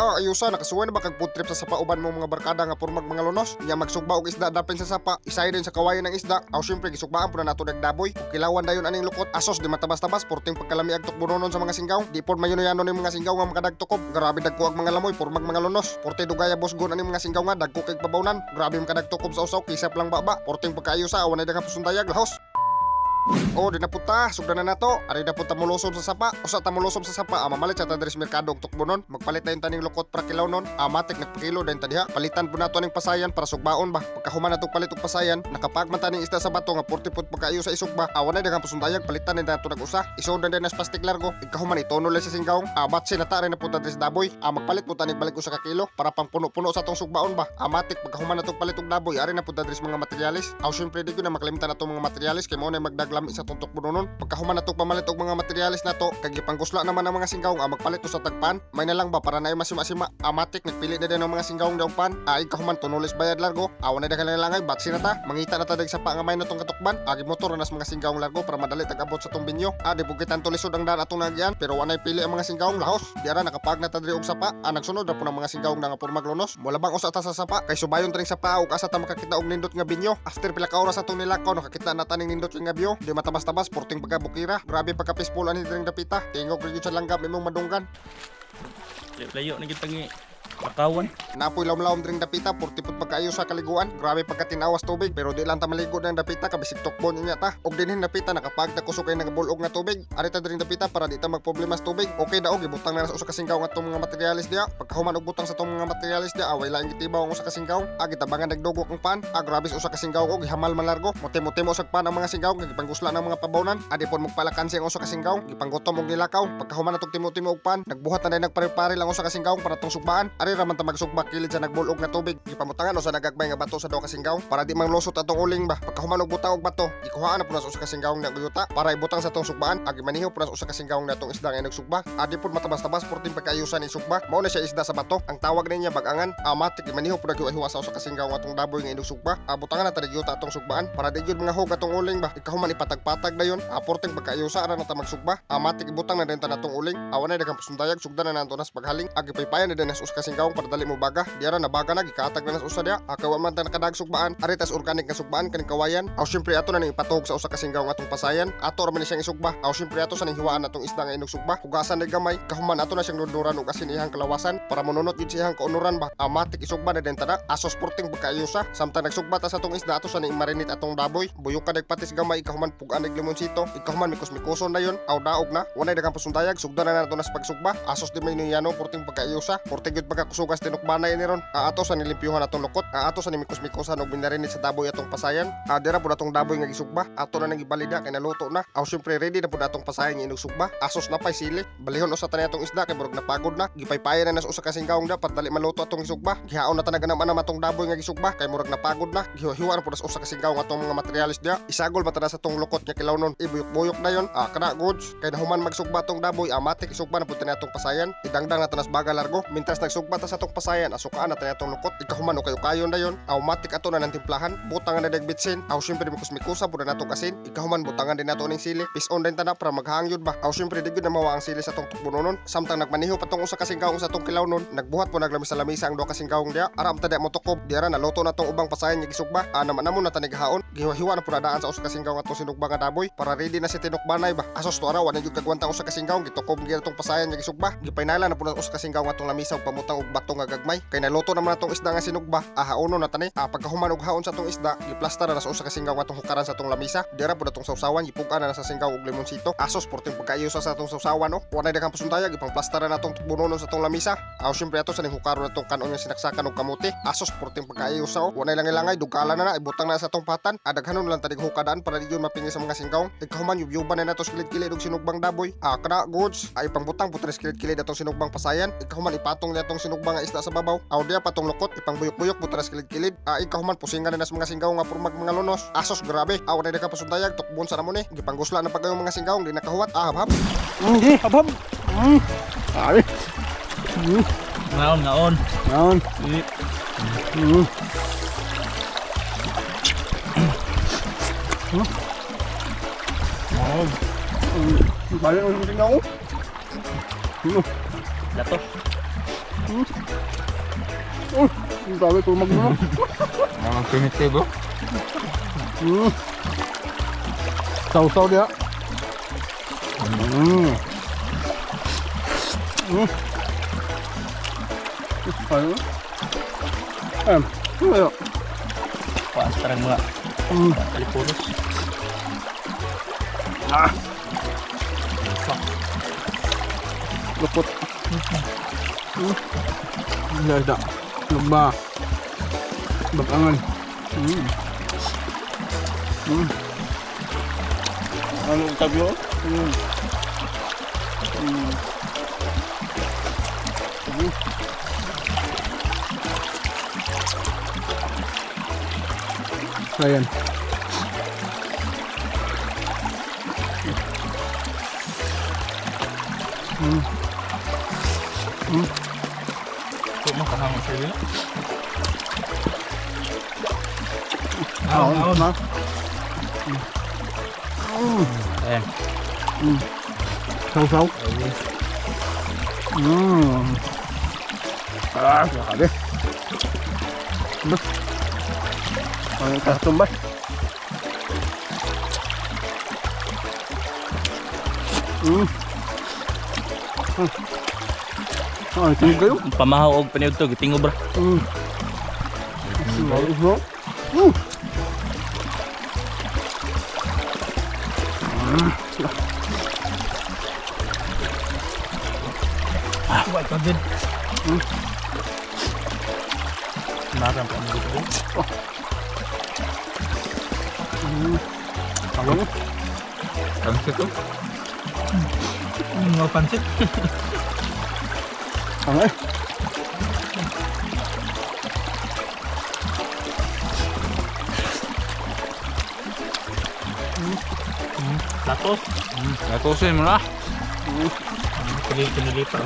Ah, ayusa, nakasuway na ba kag food trip sa sapa uban mo mga barkada nga pormag mga lunos? Nya magsugba og isda dapin sa sapa, isay din sa kawayan ng isda. Aw syempre gisugbaan po na nato nagdaboy. Ug kilawan dayon aning lukot. Asos di matabas-tabas, porting pagkalami ag tukbononon sa mga singgaw. Di pod mayuno-yano ning mga singgaw nga makadagtukob. Grabe dagko ag mga lamoy, pormag mga lunos. Porte dugaya bosgon aning mga singgaw nga dagko kay pabawnan. Grabe makadagtukob sa usaw, kisap lang baba. Porting pagkaayusa, awan na daghang pasundayag lahos. Oh, di na puta, sugdan na nato. Ari na punta mulusob sa sapa. Usa ta mulusob sa sapa, mamalit sa tadres merkado og tukbonon. Magpalit na yung taning lukot para kilaw nun. Amatik nagpakilo dayon ta diha. Palitan po nato aning pasayan para sugbaon ba. Pagkahuman nato palit og pasayan, nakapagman taning isda sa bato nga 40 pud pagkaayo sa isugba. Awan na daghang pasundayag, palitan na nato nag-usa. Isod na din nas plastic largo. Ikahuman ituno lang sa singgaong. Batsi na ta rin na punta dres daboy. Magpalit po tanig balik usa ka kilo para pang puno-puno sa atong sugbaon ba. Amatik pagkahuman natong palit og daboy, ari na punta dres mga materyales. Aw syempre di ko na makalimtan atong mga materyales kay mao na magdaglami sa atong tukbononon. Pagkahuman natong pamalit og mga materyales nato, kag gipangkusla naman ang mga singgawng, magpalit sa tagpan. May na lang ba para naay masima-sima. Amatik nagpili na din ang mga singgawng daw pan. Ay kahuman tunulis bayad largo. Aw na daghang langay batsi na ta. Mangita na ta dag sapa nga may na tong katukban. Agi motor na nas mga singgawng largo para madali tag-abot sa tong binyo. Di bukitan tulisod ang daan atong nagyan pero wanay pili ang mga singgawng lahos. Di ara nakapag na ta diri og sapa. Nagsunod ra po ng mga singgawng nga pormag lunos. Mulabang usa ta sa sapa kay subayon tring sapa ug asa ta makakita og nindot nga binyo. After pila ka oras atong nilakaw, nakakita na taning nindot nga binyo. Di matabas-tabas, porting pagkabukira. Grabe pagka peaceful ani diring dapita. Tingog gyud sa langgam imong madunggan. Layo na kitang lakawan. Napoy lawom-lawom diring dapita, porti pud pagkaayo sa kaliguan. Grabe pagkatinawas tubig, pero di lang ta maligo ng dapita kabisig tukbon unya ta. Og dinhin dapita nakapagta kusog kay nagabulog nga tubig. Ari ta diring dapita para di ta magproblema sa tubig. Okay daog ibutang na sa usa ka singgaw nga atong mga materyales diya. Pagkahuman og butang sa atong mga materyales diya, away laing gitibaw ang usa ka singgaw. Agi tabangan nagdugok ang pan. Ah, grabe sa usa ka singgaw og gihamal man largo. Mutim-mutim usag pan ang mga singgaw nga gipangusla ng mga pabawnan. Adi pod magpalakansi ang usa ka singgaw, gipanggutom og nilakaw. Pagkahuman natong timo-timo og pan, nagbuhat na nagpare-pare lang usa ka singgaw para tong sugbaan. Ari ra man ta magsugba kilid sa nagbulog nga tubig. Gipamutangan usa nagagmay nga bato sa duha ka singgaw para di manglusot atong uling ba. Pagkahuman og butang og bato, gikuhaan na pud na sa usa ka singgaw nga guyuta para ibutang sa atong sugbaan. Agi maniho pud na sa usa ka singgaw na atong isda nga nagsugba. Adi pud matabas-tabas, porting pagkaayusan ni sugba. Mao na siya isda sa bato. Ang tawag niya bagangan. Amatik gimaniho pud naghiwa sa usa ka singgaw nga atong daboy nga inugsugba. Abutangan na ta guyuta atong sugbaan para di gyud mga hog atong uling ba. Ikahuman ipatagpatag dayon. Porting pagkaayusa ra na ta magsugba. Amatik ibutang na din ta natong uling. Awan na daghang pasundayag, sugdan na nato nas paghaling. Agi paypayan na din nas usa ka singgaw para dali mo baga. Diara nabaga na, gikatag na nas usa diya. Akaw man ta nakadag sugbaan. Ari tas organic nga sugbaan kaning kawayan. Aw syempre ato na ning ipatuhog sa usa ka singgaw nga atong pasayan. Ato ra man ni siyang isugba. Aw syempre ato sa ning hiwaan atong isda nga inugsugba. Hugasan na gamay. Kahuman ato na siyang dunduran og asin iyang kalawasan para monunot gyud siyang kaunuran ba. Amatik isugba na din tada. Asos porting pagkaayusa. Samtang nagsugba ta sa atong isda, ato sa ning marinate atong daboy. Buyok ka patis gamay, ikahuman pugaan og limonsito. Ikahuman mikos-mikoson na yon. Aw daog na. Wanay daghang pasundayag, sugdan na nato nas pagsugba. Asos di may niyano, porting pagkaayusa. Porting gyud pagkakusugas tinukbanay ni ron. Ato sa nilimpyuhan atong lukot. Ato sa nimikos-mikosan og minarinate sa daboy atong pasayan. Dira pud atong daboy nga gisugba. Ato na nang gibalida kay naluto na. Aw syempre ready na pud atong pasayan nga inugsugba. Asos na pay sili. Balihon usa tani atong isda kay murag napagod na. Gipaypayan na nas usa ka singgawng da para dali maluto atong gisugba. Gihaon na tanaga naman atong daboy nga gisugba kay murag napagod na. Gihiwa na pud nas usa ka singgaw atong mga materyales diya. Isagol ba ta sa atong lukot nga kilaw nun. Ibuyok-buyok na yon. Kana goods. Kay nahuman magsugba atong daboy, amatik isugba na pud tani atong pasayan. Idangdang na tanas baga largo. Mintras nagsugba ta sa atong pasayan, asukaan na tani atong lukot. Ikahuman ukay-ukayon na yon. Automatic ato na nang timplahan. Butang na bitsin. Aw syempre mikus-mikusa pud na natong asin. Ikahuman butangan din nato ning sili. Pis-on din tana para maghangyod ba. Aw syempre di gyud na mawa ang sili sa atong tukbononon. Samtang nagmaniho patong usa ka singgaw sa atong kilaw nun, nagbuhat po naglamisa-lamisa ang duha ka singgawng diya. Aram ta mo tukob. Diara naluto na tong ubang pasayan nga gisugba. Ana man namo na tanighaon. Gihiwa-hiwa na pud daan sa usa ka singgaw atong sinugba nga daboy para ready na si tinukbanay ba. Asos to ara wa na gyud kagwanta usa ka singgaw, gitukob gyud atong pasayan nga gisugba. Gipaynala na pud na usa ka singgaw atong lamisa ug pamutang og bato nga gagmay. Kay naluto naman atong isda nga sinugba. Haono na tani. Pagkahuman og haon sa atong isda, giplastar na sa usa ka singgaw atong hukaran sa atong lamisa. Dira pud atong sawsawan, gipugan na sa singgaw og limonsito. Asos porting pagkaayo sa atong sawsawan no. Wa na daghang pasundayag, ipangplastar na atong tukbononon sa atong lamisa. Aw syempre ato sa ning hukaron atong kanon nga sinaksakan og kamote. Asos porting pagkaayo sa oh. Wa na langay-langay, dugala na na, ibutang na sa atong patan. Adaghanon lang tanig hukadaan para di yun mapingi sa mga singgaw. Ikahuman yubyuban na nato sa kilid-kilid og sinugbang daboy. Kana goods. Ay pangbutang putres kilid-kilid atong sinugbang pasayan. Ikahuman ipatong niya atong sinugbang nga isda sa babaw. Aw diya patong lukot, ipangbuyok-buyok putres kilid-kilid. Ikahuman pusingan na sa mga singgaw nga purmag mga lunos. Asos grabe. Aw na ka pasundayag, tukbon sa namo ni. Gipangusla na pagayong mga singgaw, di nakahuwat. Habhab. Hindi, habhab. Ay. Ngaon, ngaon. Ngaon. Eh, Wow. Balik mo sa ako. Lato. Oh, ang dami tumag na. Ang primitibo. Saw-saw dia. Ayo. Ayo. Paas tarang mga kalipulos. Ah. Lupot. Isda, isda. Lugba. Bakangan. Ano ang tabyo? Ayan. Ito mo kahangin sa iyo. Aon, na. Ayan. Saw-saw. Ah, grabe. Bas. Ay, katumbas. Ay, tingog kayo. Ang pamahaw og paniudto gitingob ra. Bro. Wa ka gid. Maram pa mo dito. Tawag mo. Pansit to. Mga pansit. Ang eh. Latos. Latosin mo na. Pili pinili pa.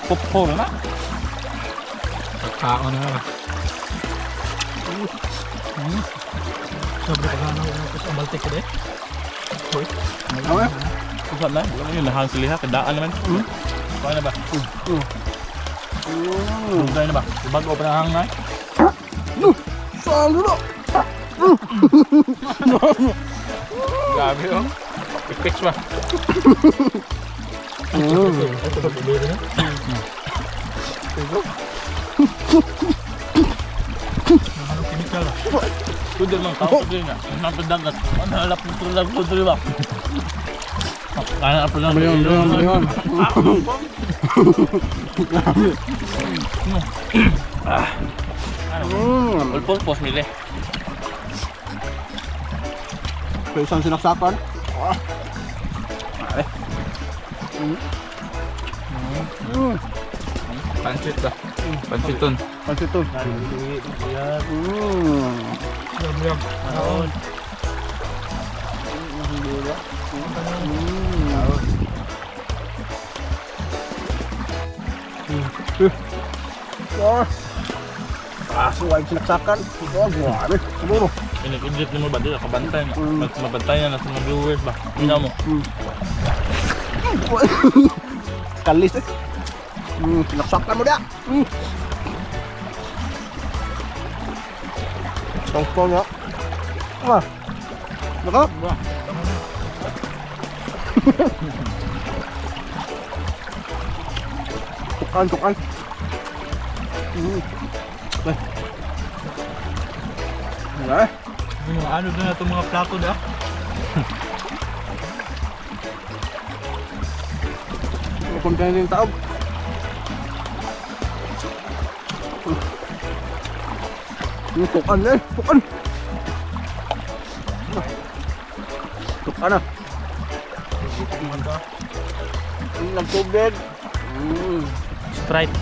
Popcorn na. Pagkaon na. Sobre pa na ko sa baltik ko de. Hoy. Ang eh. Usa na, wala mo yun nahang siliha kadaan naman. Kuha na ba? Dugay na ba? Bago pa na hang na. Salo na. Grabe oh. Ipix ba? Ito ba bibili na? Ano chemical ba? Pwede lang tao pwede nga. Napadagat. Ano halap mo tulad ko dito ba? Kaya pa lang. Baliwan, baliwan, baliwan. All purpose mili. Sa isang sinaksakan. Ah. Pansit ba? Pansiton. Pansiton. Ano? Ah. Ah, suway sinaksakan. Oh, grabe. Siguro. Inag-edit mo ba dito? Kabantay na. Mabantay na sa mga viewers ba? Tingnan mo. Kalis eh. Sinaksakan mo da. Tongtong nga. Ah. Nako. Tukan, tukan. Ay. Ay. Yung ano doon na itong mga plato da? Mapunta na yung taob. Yung tukan na eh, tukan. Tukan na. Nagtubig. Sprite.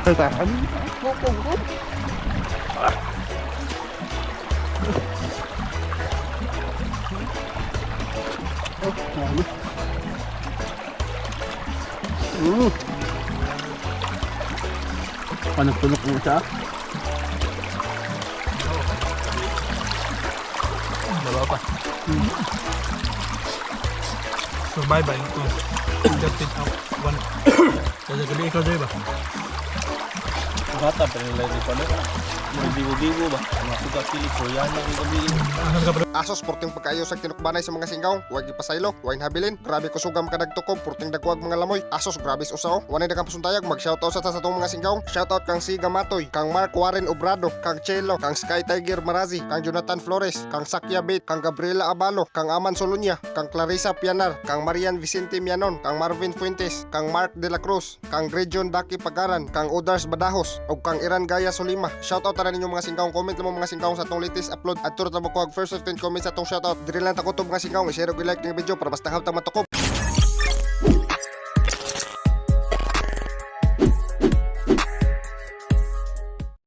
Tahan. Tukong. Panagtulok mo siya. Baba pa. Survive ba ito? 13 out. 1. Kaya gabi ikaw dyan ba? Bata pa nila di pa no. Mga bigo-bigo ba? Mga suga pili Koreano ang gabi. Asan ka pa? Asos, porting pagkaayo sa tinukbanay sa mga singgaw. Huwag ipasaylo, huwag habilin. Grabe kusugam ka nagtukob, porting dagwag mga lamoy. Asos, grabe usaw. Wanay na kang mag-shoutout sa atong mga singgaw. Shoutout kang Siga Matoy, kang Mark Warren Obrado, kang Chelo, kang Sky Tiger Marazi, kang Jonathan Flores, kang Sakya Bate, kang Gabriela Abalo, kang Aman Solunya, kang Clarissa Pianar, kang Marian Vicente Mianon, kang Marvin Fuentes, kang Mark De La Cruz, kang Region Daki Pagaran, kang Odars Badahos, ug kang Iran Gaya Solima. Shoutout tanan ninyo mga singkaong. Comment lang mo mga singkaong sa atong latest upload. At turot na mo kuhag first 15 comments sa atong shoutout. Diri lang takutob mga singkaong. I-share ug i-like ning video para basta habtang matukob.